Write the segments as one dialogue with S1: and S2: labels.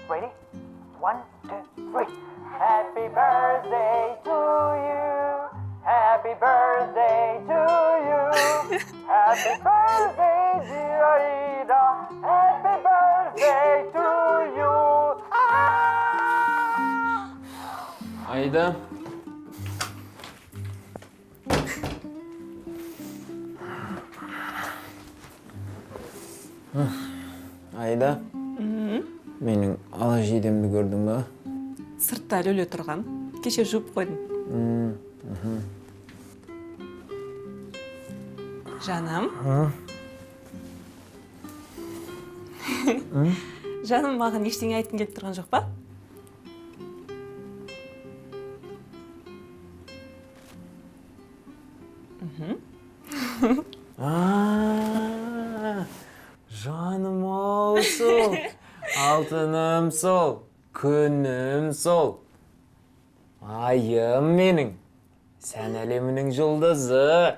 S1: Ready? 1, 2, 3. Happy birthday to you. Happy birthday to you. Happy birthday, dear Aida. Happy birthday to you.
S2: Аида. Аида. Менің ала жейдемді көрдің ба?
S3: Сыртта ілулі тұрған. Кеше жуып қойдым. Жаным. Жаным, маған ештеңе айтқың келіп тұрған жоқ па?
S2: Жаным ау сол, алтыным сол, күнім сол. Айым менің, сән әлемінің жұлдызы.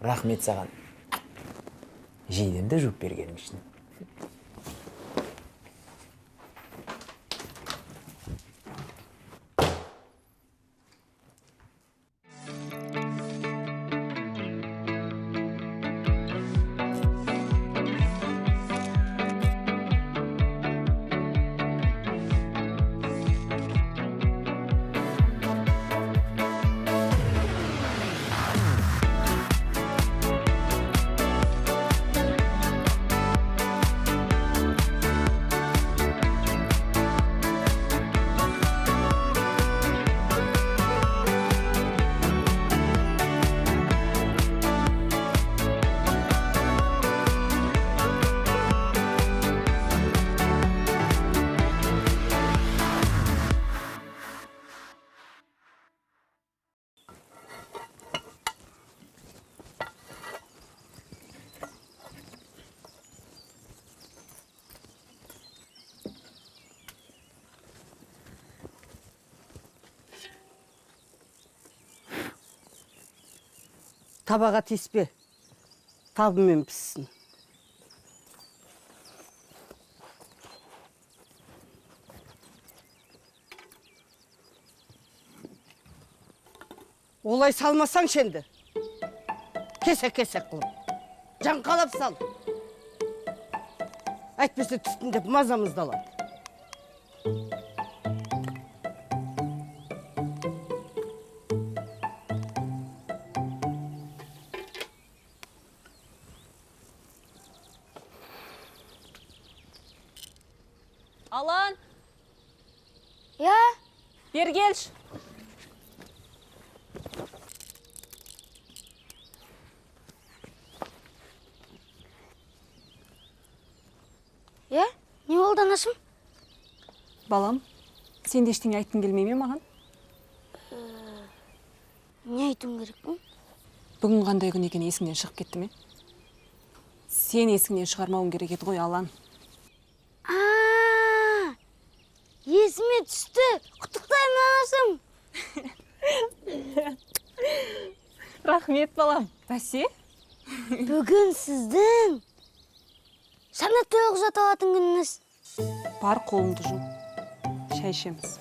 S2: Рахмет саған, жейдемді жуып бергенің үшін.
S4: Табаға тиіспе, табымен піссін. Олай салмасаңшы енді. Кесек-кесек қылып. Жаңқалап сал. Әйтпесе түтіндеп мазамызды алады.
S3: Алан!
S5: Я?
S3: Бері келші.
S5: Я? Не болды, анашым?
S3: Балам, сен де ештеңе айтқың келмей ме маған?
S5: Не айтуым керекпін?
S3: Бүгін қандай күн екені есіңнен шығып кетті ме? Сен есіңнен шығармауың керек еді ғой, Алан.
S5: Есіме түсті. Құттықтаймын, анашым.
S3: Рахмет, балам. Бәсе?
S5: Бүгін сіздің сәнді той құжат алатын күніңіз.
S3: Бар, қолыңды жу. Шай ішеміз.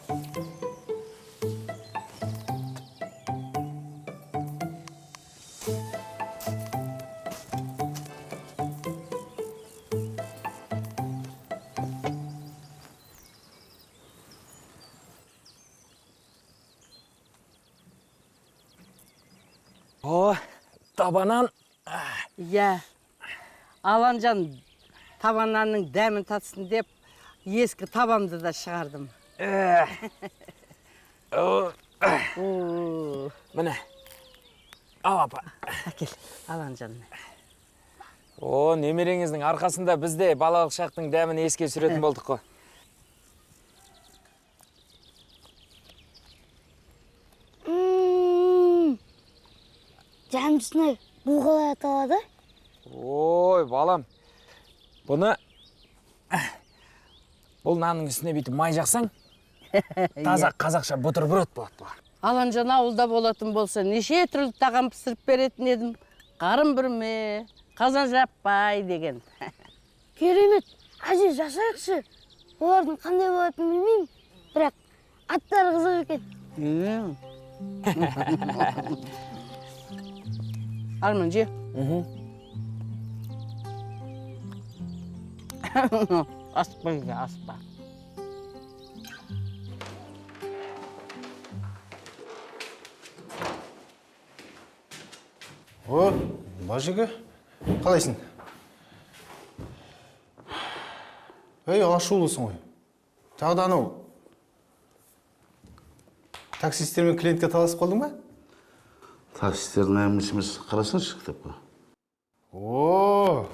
S2: О, табанан.
S4: Иә, Аланжан табананның дәмін татсын деп ескі табамды да шығардым.
S2: Міне, ал апа.
S4: Әкел, Аланжан.
S2: О, немереңіздің арқасында біз де балалық шақтың дәмін еске түсіретін болдық қой.
S5: Дәмдісін-ай, бұл қалай аталады?
S2: Ой, балам, бұны бұл нанның үстіне бүйтіп май жақсаң, таза қазақша бутерброд болады бұл.
S4: Аланжан ауылда болатын болса, неше түрлі тағам пісіріп беретін едім. Қарын бүрме, қазан жаппай деген.
S5: Керемет, әже жасайықшы. Олардың қандай болатынын білмеймін, бірақ аттары қызық екен.
S4: Арман, же. Асықпа, асықпа.
S6: О, Бажеке, қалайсың? Ей, ашулысың ғой. Тағы да анау таксистермен клиентке таласып қалдың ба?
S7: Таксистердің әңгімесі емес, қарасаңшы кітапқа.
S6: О,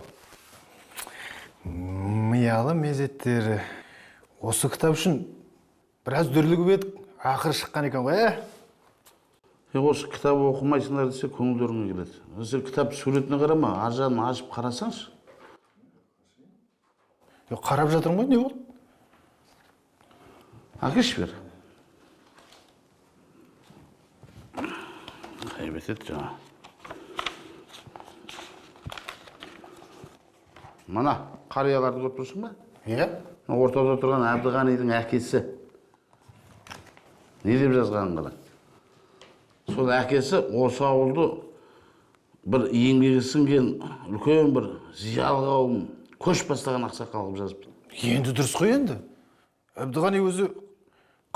S6: миялы мезеттері. Осы кітап үшін біраз дүрлігіп едік, ақыры шыққан екен ғой, ә?
S7: Осы кітап оқымайсыңдар десе көңілдеріңе келеді. Сен кітап суретіне қарама, ар жағын ашып қарасаңшы.
S6: Қарап жатырмын ғой, не болды?
S7: Әкелші бер. Қайбет ет жаңа. Мына қарияларды көріп тұрсың ба?
S6: Иә.
S7: Ортада отырған Әбдіғанидің әкесі. Не деп жазғанын қара. Сол әкесі осы ауылды бір еңбегі сіңген үлкен бір зиялы қауым көш бастаған ақсақал қылып жазыпты.
S6: Енді дұрыс қой енді. Әбдіғани өзі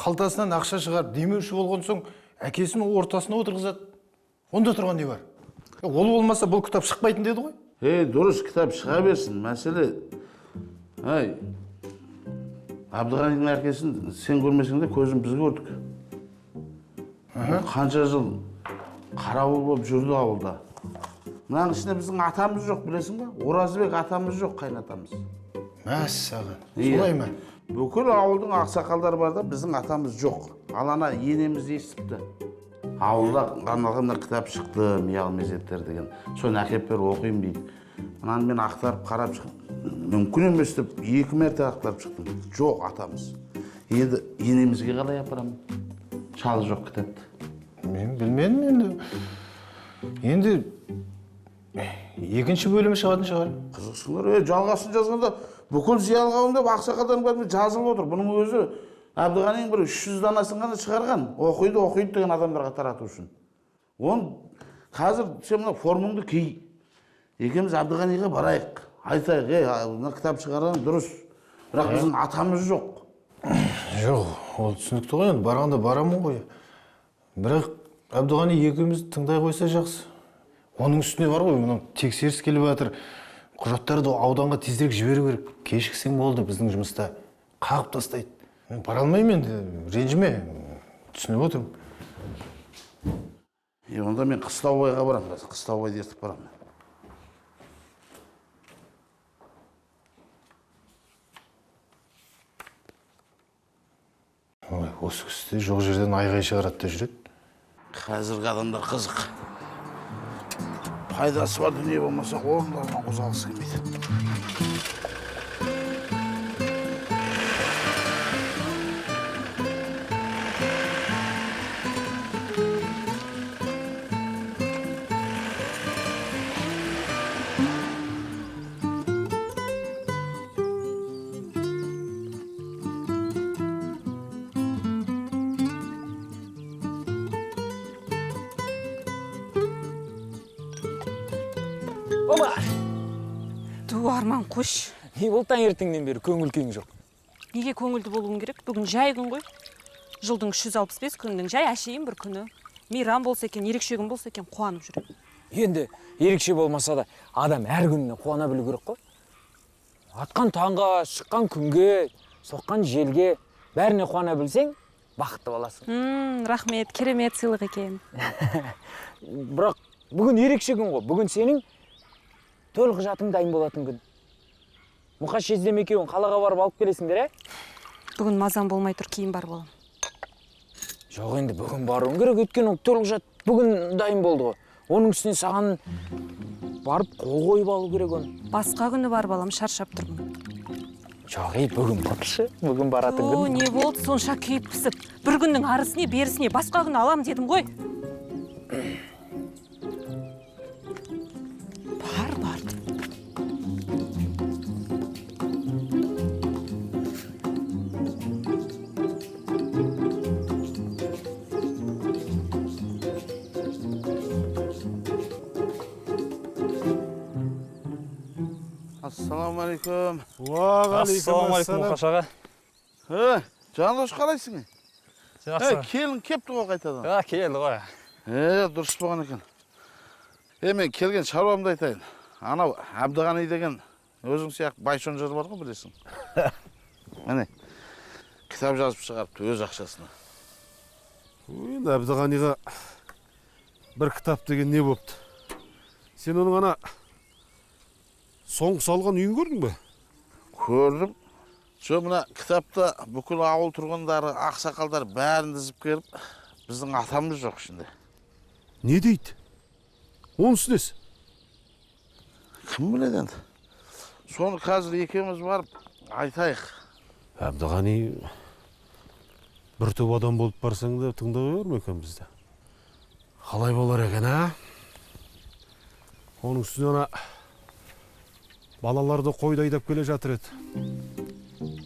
S6: қалтасынан ақша шығарып демеуші болған соң әкесін ортасына отырғызады. Онда тұрған не бар? Ол болмаса бұл кітап шықпайтын деді ғой.
S7: Ей, дұрыс, кітап шыға берсін. Мәселе, ай, Әбдіғанидің әкесін сен көрмесең де көзін біз көрдік. Қанша жыл қарауыл болып жүрді ауылда. Мынаның ішінде біздің атамыз жоқ, білесің ба? Оразбек атамыз жоқ, қайын атамыз.
S6: Мәссаған, солай ма?
S7: Бүкіл ауылдың ақсақалдары бар да, біздің атамыз жоқ. Ал ана енеміз естіпті. Ауылда арналған мына кітап шықты, миялы мезеттер деген. Соны әкеліп бер, оқимын дейді. Мынаны мен ақтарып қарап шықтым. Мүмкін емес деп 2 мәрте ақтарып шықтым. Жоқ, атамыз. Енді енемізге қалай апарамын? Шалы жоқ кітапты.
S6: Мен білмедім енді. Енді екінші бөлімі шығатын шығар.
S7: Қызықсыңдар. Жалғасын жазғанда бүкіл зиялы қауым деп ақсақалдардың бәріне жазылып отыр. Бұның өзі Әбдіғанидың бір 300 данасын ғана шығарған. Оқиды, оқиды деген адамдарға тарату үшін. Оны қазір сен мына формаңды ки. Екеуміз Әбдіғаниға барайық. Айтайық, ей, мына кітап шығарған дұрыс. Бірақ біздің атамыз жоқ.
S6: Жоқ, ол түсінікті ғой енді, барғанда барамын ғой. Бірақ Әбдіғани екеумізді тыңдай қойса жақсы. Оның үстіне бар ғой, мынау тексеріс келіп жатыр. Құжаттарды ауданға тезірек жіберу керек. Кешіксең болды, біздің жұмыста қағып тастайды. Мен бара алмаймын енді, ренжіме, түсініп отырмын.
S7: Онда мен Қыстаубайға барамын, қазір Қыстаубайды ертіп барамын.
S6: Ой, осы кісі жоқ жерден айғай шығарады да жүреді.
S7: Қазіргі адамдар қызық. Пайдасы бар дүние болмаса, орындарынан қозғалғысы келмейді.
S3: Арман, қош.
S2: Не болды таңертеңнен бері көңіл күйің жоқ?
S3: Неге көңілді болуым керек? Бүгін жай күн ғой. Жылдың 365 күнінің жай әшейін бір күні. Мейрам болса екен, ерекше күн болса екен, қуанып жүремін.
S2: Енді ерекше болмаса да адам әр күніне қуана білу керек қой. Атқан таңға, шыққан күнге, соққан желге бәріне қуана білсең, бақытты боласың.
S3: Рахмет, керемет сыйлық екен.
S2: Бірақ бүгін ерекше күн ғой. Бүгін сенің төл құжатың дайын болатын күн. Мұқаш жездем екеуін қалаға барып алып келесіңдер, ә?
S3: Бүгін мазам болмай тұр, кейін бар болам.
S2: Жоқ, енді бүгін баруың керек, өйткені төл құжат бүгін дайын болды ғой. Оның үстіне саған барып қол қойып алу керек оны.
S3: Басқа күні барып алам, шаршап тұрмын.
S2: Жоқ, ей, бүгін баршы, бүгін баратын күн.
S3: Не болды сонша күйіп пісіп? Бір күннің арысіне, берісіне, басқа күні алам дедім ғой. Бар, бар.
S7: Ассалаумағалейкум.
S8: Ассалаумағалейкум, Мұқаш аға.
S7: Жандос, қалайсың?
S8: Жақсы.
S7: Келін кепті ғой қайтадан.
S8: Келді ғой.
S7: Дұрыс болған екен. Мен келген шаруамды айтайын. Анау Әбдіғани деген өзің сияқты байшонжар бар ғой, білесің. Міне, кітап жазып шығарыпты өз ақшасына.
S9: Енді Әбдіғаниға бір кітап деген не бопты? Сен оның ана соңғы салған үйін көрдің бе?
S7: Көрдім. Жо, мына кітапта бүкіл ауыл тұрғындары, ақсақалдар бәрін тізіп келіп, біздің атамыз жоқ ішінде.
S9: Не дейді? Онысы несі?
S7: Кім біледі енді? Соны қазір екеуміз барып айтайық.
S9: Әбдіғани бір топ адам болып барсаң да тыңдай қояр ма екен бізді? Қалай болар екен, а? Оның үстіне ана балаларды қойды айдап келе жатыр еді.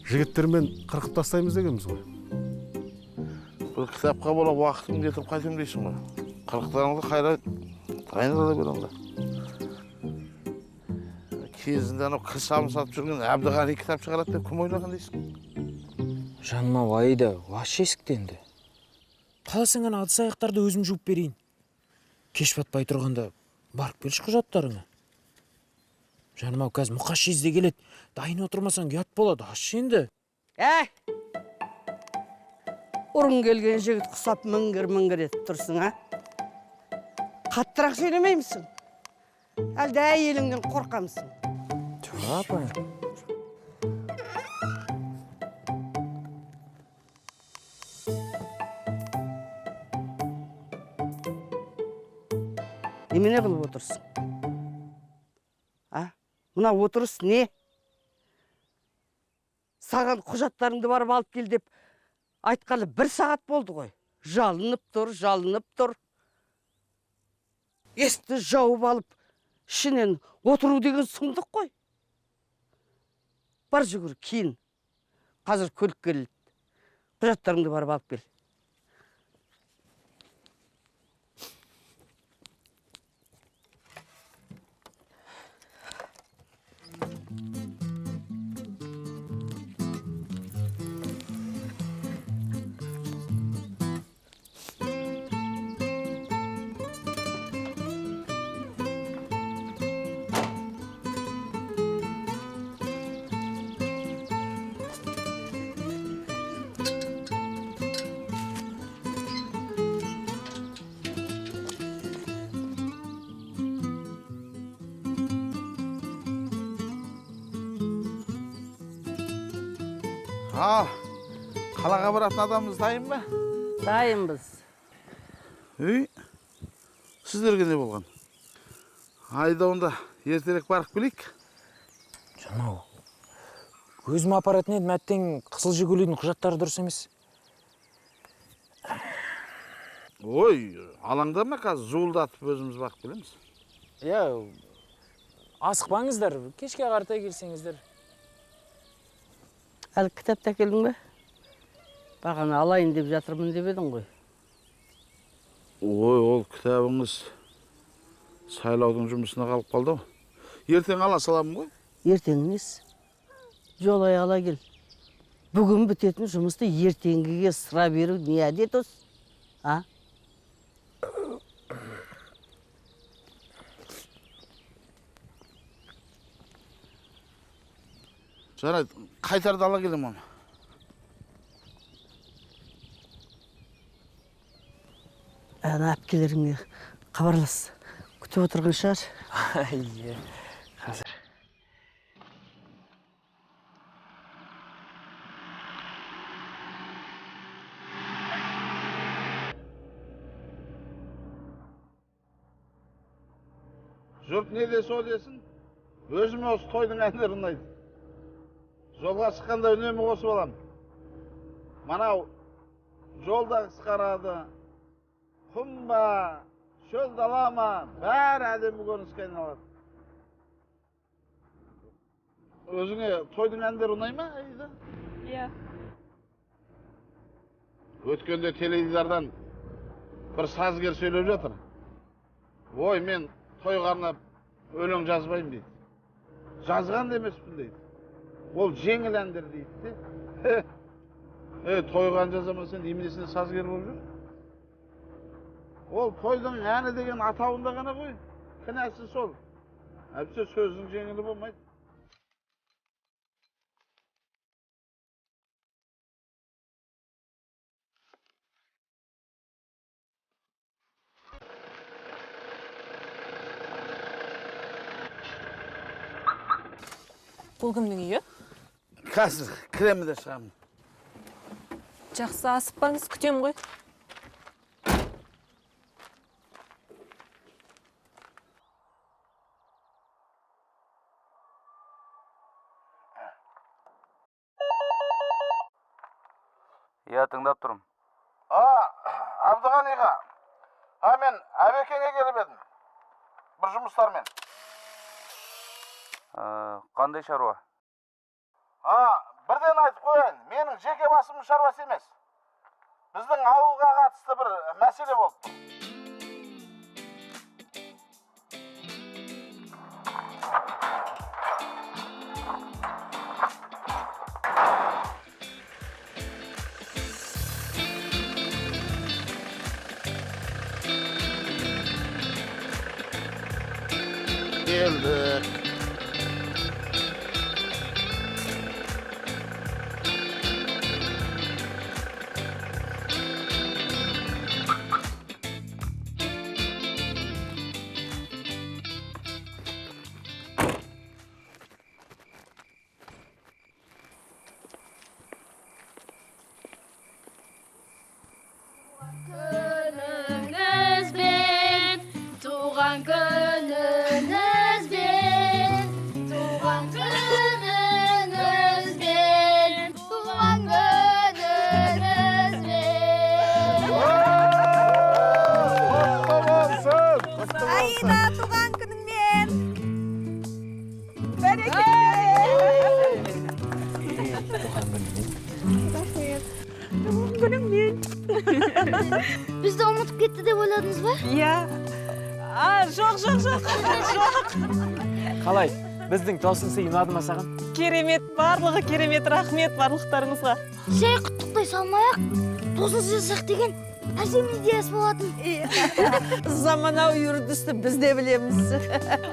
S9: Жігіттермен қырқып тастаймыз дегенбіз ғой.
S7: Бір кітапқа бола уақытым кетіп қайтем дейсің ғой. Қырықтарыңды қайра дайындала бер онда. Кезінде анау кір сабын сатып жүрген Әбдіғани кітап шығарады деп кім ойлаған дейсің?
S2: Жаным ау, Аида, аш есікті енді. Қаласаң ана ыдыс аяқтарды өзім жуып берейін. Кеш батпай тұрғанда барып келші құжаттарыңа. Жаным ау, қазір Мұқаш жезде келеді. Дайын отырмасаң ұят болады, аш енді.
S4: Әй! Ұрын келген жігіт құсап міңгір-міңгір етіп тұрсың, а? Қаттырақ сөйлемеймісің? Әлде әйеліңнен қорқамсың?
S2: Жоқ, апай.
S4: Немене қылып отырсың? А? Мына отырыс не? Саған құжаттарыңды барып алып кел деп айтқалы бір сағат болды ғой. Жалынып тұр, жалынып тұр. Есікті жауып алып, ішінен отыру деген сұмдық қой. Бар жүгір, киін. Қазір көлік келеді. Құжаттарыңды барып алып кел.
S7: Ал, қалаға баратын адамымыз дайын ба?
S4: Дайынбыз.
S7: Үй, сіздерге не болған? Айда онда ертерек барып келейік.
S2: Жанау, өзім апаратын едім, әттең Қызыл Жигулидің құжаттары дұрыс емес.
S7: Ой, алаңдама, қазір зуылдатып өзіміз барып келеміз.
S2: Иә, асықпаңыздар, кешке қарата келсеңіздер.
S4: Әлі кітапты әкелдің бе? Бағана алайын деп жатырмын деп едің ғой.
S7: Ой, ол кітабыңыз сайлаудың жұмысына қалып қалды ау. Ертең ала саламын ғой.
S4: Ертең несі? Жолай ала кел. Бүгін бітетін жұмысты ертеңгіге сыра беру не әдет осы? А?
S7: Жарайды, қайтарда ала келем оны.
S4: Ана әпкелеріңе хабарлас. Күтіп отырған шығар.
S2: Иә, қазір.
S7: Жұрт не десе о десін, өзіме осы тойдың әндері ұнайды. Жолға шыққанда үнемі қосып аламын. Мынау жолда қысқарады, құм ба, шөл дала ма, бәрі әдемі көрініске айналады. Өзіңе тойдың әндері ұнай ма, Аида?
S3: Иә.
S7: Өткенде теледидардан бір сазгер сөйлеп жатыр. Ой, мен тойға арнап өлең жазбаймын дейді. Жазған да емеспін дейді. Ол жеңіл әндер дейді де. Тойға ән жазамын сен, неменесіне сазгер болып жүр? Ол тойдың әні деген атауында ғана ғой. Кінәсі сол. Әйтпесе сөздің жеңілі болмайды.
S3: Бұл кімнің үйі?
S7: Қазір кіремін де шығамын.
S3: Жақсы, асықпаңыз, күтем ғой.
S1: Иә, тыңдап тұрмын.
S7: Әбдіғаниға. Мен Әбекеңе келіп едім. Бір жұмыстармен.
S1: Қандай шаруа?
S7: Бірден айтып қояйын, менің жеке басымның шаруасы емес. Біздің ауылға қатысты бір мәселе болып тұр. Келдік.
S5: Бізді ұмытып кетті деп ойладыңыз ба?
S3: Иә. Жоқ, жоқ, жоқ. Жоқ.
S2: Қалай? Біздің тосын сый ұнады ма саған?
S3: Керемет, барлығы керемет. Рахмет барлықтарыңызға.
S5: Жай құттықтай салмай-ақ, тосын сый жасақ деген әсем идеясы болатын.
S4: Заманауи үрдісті біз де білеміз.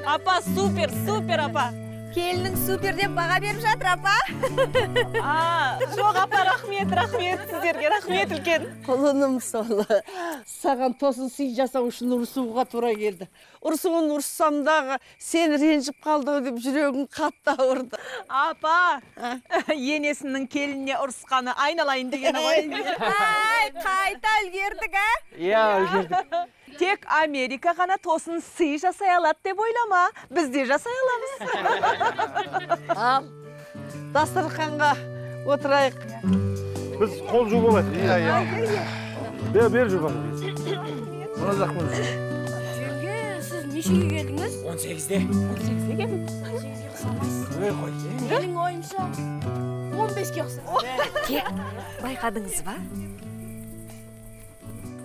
S3: Апа, супер, супер, апа.
S10: Келінің супер деп баға беріп жатыр, апа.
S3: Жоқ, апа, рахмет, рахмет сіздерге, рахмет үлкен.
S4: Құлыным сол. Саған тосын сый жасау үшін ұрысуға тура келді. Ұрысуын ұрыссам дағы, сен ренжіп қалды деп жүрегім қатты ауырды.
S11: Апа, енесінің келініне ұрысқаны айналайын дегені ғой.
S10: Ай, қайта үлгердік, ә?
S2: Иә, үлгердік.
S11: Тек Америка ғана тосын сый жасай алады деп ойлама. Біз де жасай аламыз.
S4: Ал, дастарханға отырайық.
S9: Біз қол жуып алайық. Иә, иә. Бер жуып алайық.
S7: Мына жақ қой.
S5: Жеңге, сіз нешеге келдіңіз?
S2: 18-де.
S3: 18-де келдім.
S5: 18-ге ұқсамайсыз.
S2: Ой, қой.
S5: Менің ойымша 15-ке ұқсайсыз.
S10: Байқадыңыз ба?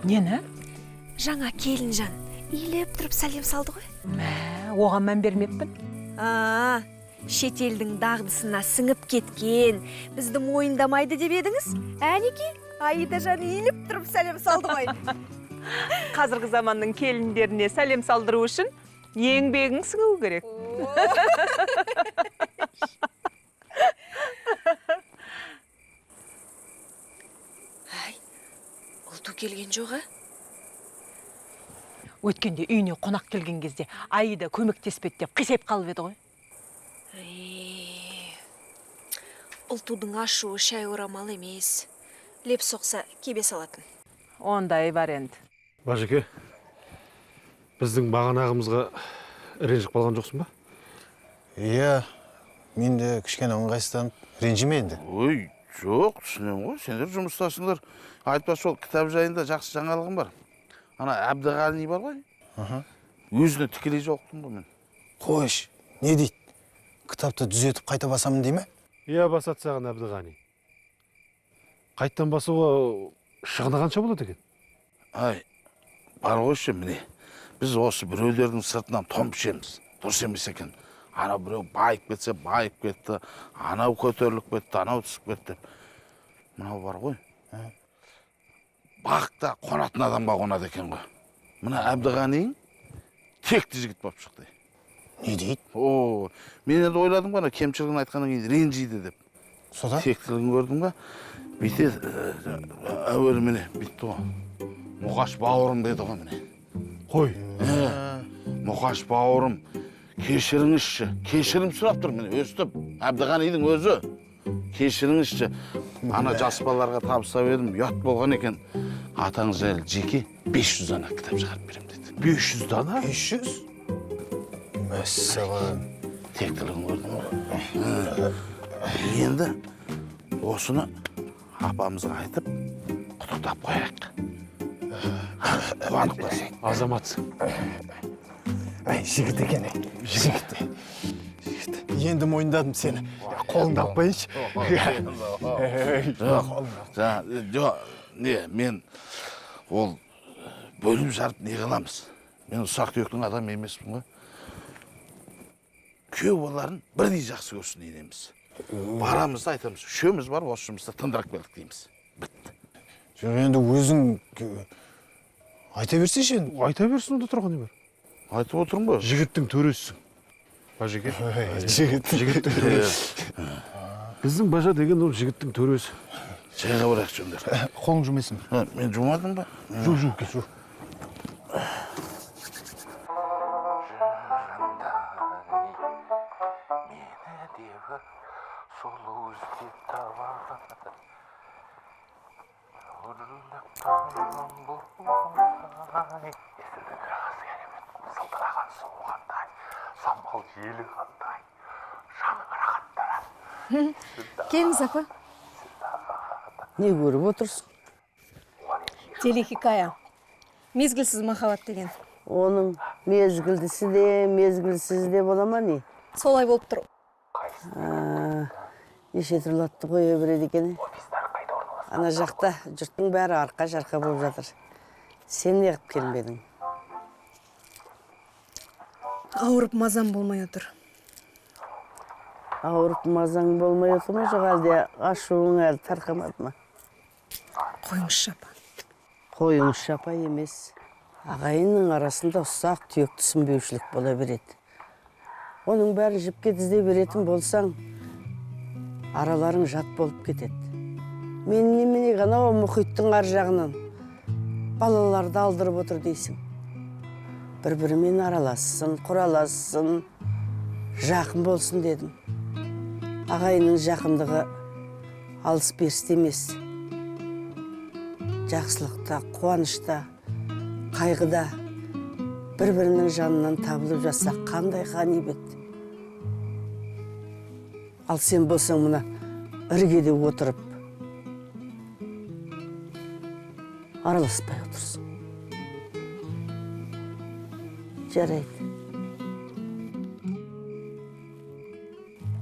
S11: Нені?
S10: Жаңа келінжан илеп тұрып сәлем салды ғой.
S11: Мә, оған мән бермеппін.
S10: Шетелдің дағдысына сіңіп кеткен, бізді мойындамайды деп едіңіз? Әнеки, Аидажан илеп тұрып сәлем салды ғой.
S11: Қазіргі заманның келіндеріне сәлем салдыру үшін еңбегің сіңу керек.
S10: Ай, Ұлту келген жоқ, а?
S11: Өткенде үйіне қонақ келген кезде Аида көмектеспеді деп қисайып қалып еді ғой.
S10: Ұлтудың ашуы шай орамал емес. Леп соқса кебе салатын.
S11: Ондай бар енді.
S9: Бажеке, біздің бағанағымызға ренжіп қалған жоқсың ба?
S6: Иә, мен де кішкене ыңғайсызданып ренжіме енді.
S7: Ой, жоқ, түсінемін ғой, сендер жұмыстасыңдар. Айтпақшы, ол кітап жайында жақсы жаңалығым бар. Ана Әбдіғани бар ғой? Өзіне тікелей жолықтым ғой мен.
S6: Қойш, не дейді? Кітапты түзетіп қайта басамын дей ме?
S9: Иә, басады саған Әбдіғани. Қайттан басуға шығыны қанша болады екен?
S7: Ай, бар қойшы, міне. Біз осы біреулердің сыртынан тон пішеміз. Дұрыс емес екен. Анау біреу байып кетсе, байып кетті, анау көтеріліп кетті, анау түсіп кетті. Мынау бар ғой. Бақта қонатын адамға қонады екен ғой. Мына Әбдіғаниң текті жігіт болып шықты.
S6: Не дейді?
S7: О, мен енді ойладым ғой, кемшілігін айтқаннан кейін ренжиді деп.
S6: Содан?
S7: Тектілігін көрдім ба? Бүйте, әуелі міне бүйтті ғой. Мұқаш бауырым деді ғой міне.
S9: Қой.
S7: Мұқаш бауырым, кешіріңізші. Кешірім сұрап тұр міне, өстіп. Әбдіғанидің өзі. Кешіріңізші. Ана жас балаларға табыстап едім, ұят болған екен. Атаңыз жайлы жеке 500 дана кітап шығарып беремін деді.
S9: 500 дана?
S6: 500? Мәссаған.
S7: Тектілігін көрдім ғой. Енді осыны апамызға айтып, құттықтап қояйық. Қуанып қалсын.
S9: Азаматсың.
S6: Әй, жігіт екен, жігіт. Енді мойындадым сені. Қолыңды алып қояйыншы.
S7: Жоқ, не, мен ол бөліп жарып не қыламыз? Мен ұсақ түйектің адамы емеспін ғой. Күйеу балаларын бірдей жақсы көрсін енеміз. Барамыз да айтамыз, үшеуміз барып осы жұмысты тындырып келдік дейміз. Бітті.
S6: Жоқ, енді өзің айта берсейші енді.
S9: Айта берсін, онда тұрған не бар?
S7: Айтып отырмын ғой.
S9: Жігіттің төресісің. Бажеке.
S6: Жігіт.
S9: Жігіттің төресі. Біздің бажа деген ол жігіттің төресі.
S7: Шайға барайық жөндер.
S6: Қолың жумайсың.
S7: Мен жумадым ба?
S9: Жу, жу, кел, жу.
S10: Келіңіз, апа.
S4: Не көріп отырсың?
S10: Телехикая. Мезгілсіз махаббат деген.
S4: Оның мезгілдісі де, мезгілсізі де бола ма не?
S10: Солай болып тұр.
S4: Неше түрлі атты қоя береді екен. Ана жақта жұрттың бәрі арқа-жарқа болып жатыр. Сен неғып келмедің?
S10: Ауырып мазам болмай отыр.
S4: Ауырып мазаң болмай отыр ма, жоқ әлде ашуың әлі тарқамады ма?
S10: Қойыңызшы, апа.
S4: Қойыңызшы, апа емес. Ағайынның арасында ұсақ түйек түсінбеушілік бола береді. Оның бәрі жіпке тізе беретін болсаң, араларың жат болып кетеді. Мен немене ғана мұхиттың ар жағынан балаларды алдырып отыр дейсің. Бір-бірімен аралассын, құралассын, жақын болсын дедім. Ағайынның жақындығы алыс берісте емес. Жақсылықта, қуанышта, қайғыда бір-бірінің жанынан табылып жатса қандай ғанибет. Ал сен болсаң мына іргеде отырып араласпай отырсың. Жарайды.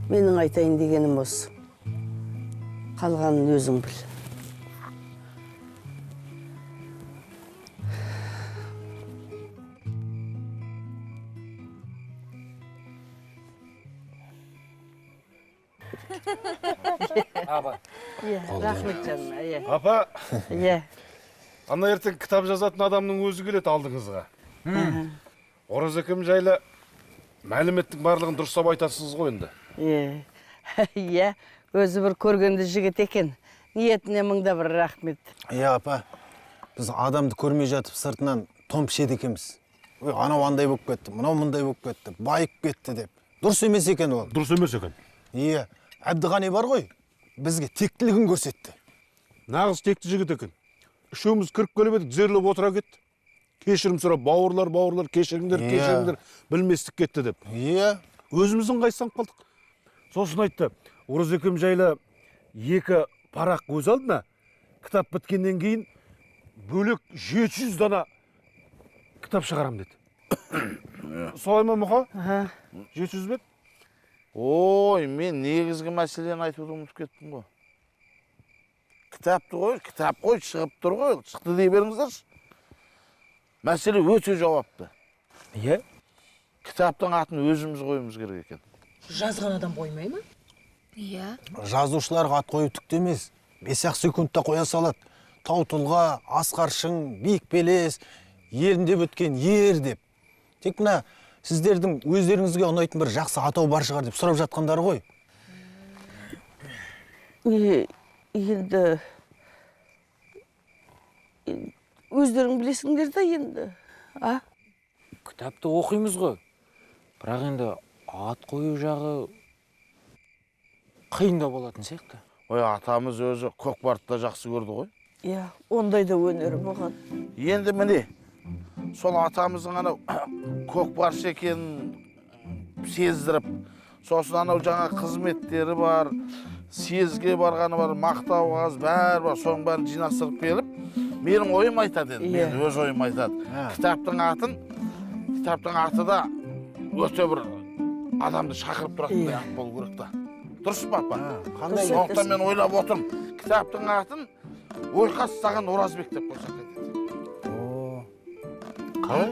S4: Менің айтайын дегенім осы. Қалғанын өзің біл.
S2: Апа.
S4: Рахмет жаным.
S9: Апа.
S4: Иә.
S9: Ана ертең кітап жазатын адамның өзі келеді алдыңызға. Оразекем жайлы мәліметтің барлығын дұрыстап айтасыз ғой енді.
S4: Иә, өзі бір көргенді жігіт екен. Ниетіне мыңда бір рахмет.
S6: Иә, апа, біз адамды көрмей жатып сыртынан тон пішеді екенбіз. Ой, анау андай болып кетті, мынау мындай болып кетті, байып кетті деп. Дұрыс емес екен ол.
S9: Дұрыс емес екен.
S6: Иә, Әбдіғани бар ғой, бізге тектілігін көрсетті.
S9: Нағыз текті жігіт екен. Үшеуміз кіріп келіп едік, тізерлеп отыра кетті. Кешірім сұрап, бауырлар, бауырлар, кешіріңдер, кешіріңдер, білместік кетті деп.
S6: Иә.
S9: Өзіміздің қайсанып қалдық. Сосын айтты, Оразекем жайлы 2 парақ өз алдына, кітап біткеннен кейін бөлек 700 дана кітап шығарам деді. Солай ма, Мұқа? 700 бет?
S7: Ой, мен негізгі мәселені айтуды ұмытып кеттім ғой. Кітапты ғой, кітап қой, шығып тұр ғой, шықты дей беріңіздерші. Мәселе өте жауапты.
S2: Иә,
S7: Кітаптың атын өзіміз қоюымыз керек екен.
S12: Жазған адам қоймай ма?
S5: Иә.
S6: Жазушыларға ат қою түкті емес. 5-ақ секундта қоя салады. Тау тұлға, асқар шың, биік белес, елінде өткен ер деп. Тек мына сіздердің өздеріңізге ұнайтын бір жақсы атау бар шығар деп сұрап жатқандары ғой.
S4: Енді өздерің білесіңдер да енді, а?
S2: Кітапты оқимыз ғой. Бірақ енді ат қою жағы қиындау болатын сияқты.
S7: Ой, атамыз өзі көкпарды да жақсы көрді ғой.
S4: Иә, ондай да өнері болған.
S7: Енді міне, сол атамыздың анау көкпаршы екенін сездіріп, сосын анау жаңа қызметтері бар, съезге барғаны бар, мақтау қағаз бәрі бар, соның бәрін жинастырып келіп, менің ойым айтады енді, мен өз ойым айтады. Кітаптың аты да өте бір адамды шақырып тұратындай ат болу керек та. Дұрыс па, апа? Сондықтан мен ойлап отырмын, кітаптың атын Ойқастаған Оразбек деп қойсақ қайтеді.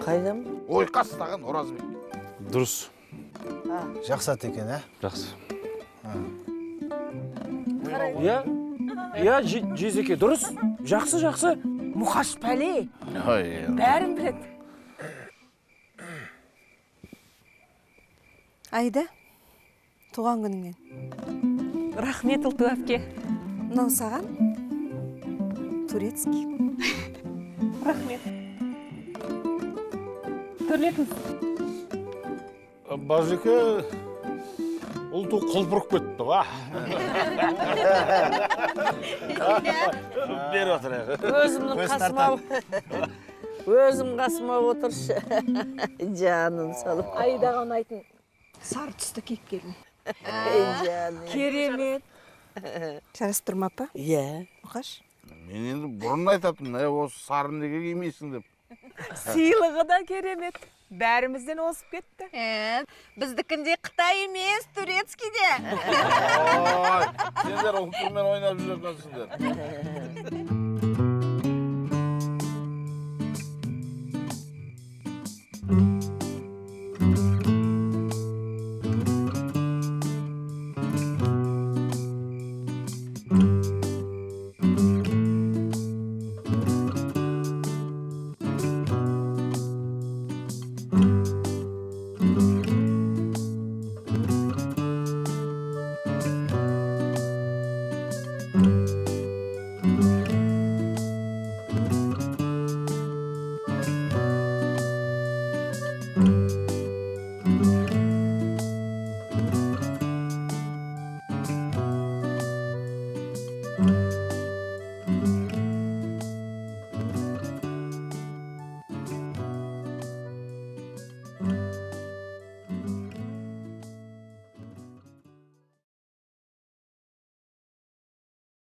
S4: Қайдам?
S7: Ойқастаған Оразбек.
S8: Дұрыс.
S6: Жақсы ат екен, ә?
S8: Жақсы.
S2: Иә, иә, жезеке, дұрыс. Жақсы, жақсы.
S12: Мұқаш пәле. Бәрін біледі.
S10: Аида, туған күніңмен.
S3: Рахмет, Ұлту әпке.
S10: Мынау саған турецкий.
S3: Рахмет. Төрлетіңіз.
S9: Бажеке, Ұлту құлпырып кетті, ва?
S7: Бері отырайық.
S4: Өзімнің қасыма. Өзім қасыма отыршы. Жаным салып.
S10: Аидаға ұнайтын сары түсті киіп келдім.
S4: Керемет.
S10: Жарасып тұр ма, апа?
S4: Иә.
S10: Мұқаш?
S7: Мен енді бұрын айтатынмын, осы сары неге кимейсің деп.
S11: Сыйлығы да керемет. Бәрімізден озып кетті.
S10: Біздікіндей Қытай емес, турецкий де.
S7: Ой, сендер Ұлтумен ойнап жүргенсіңдер.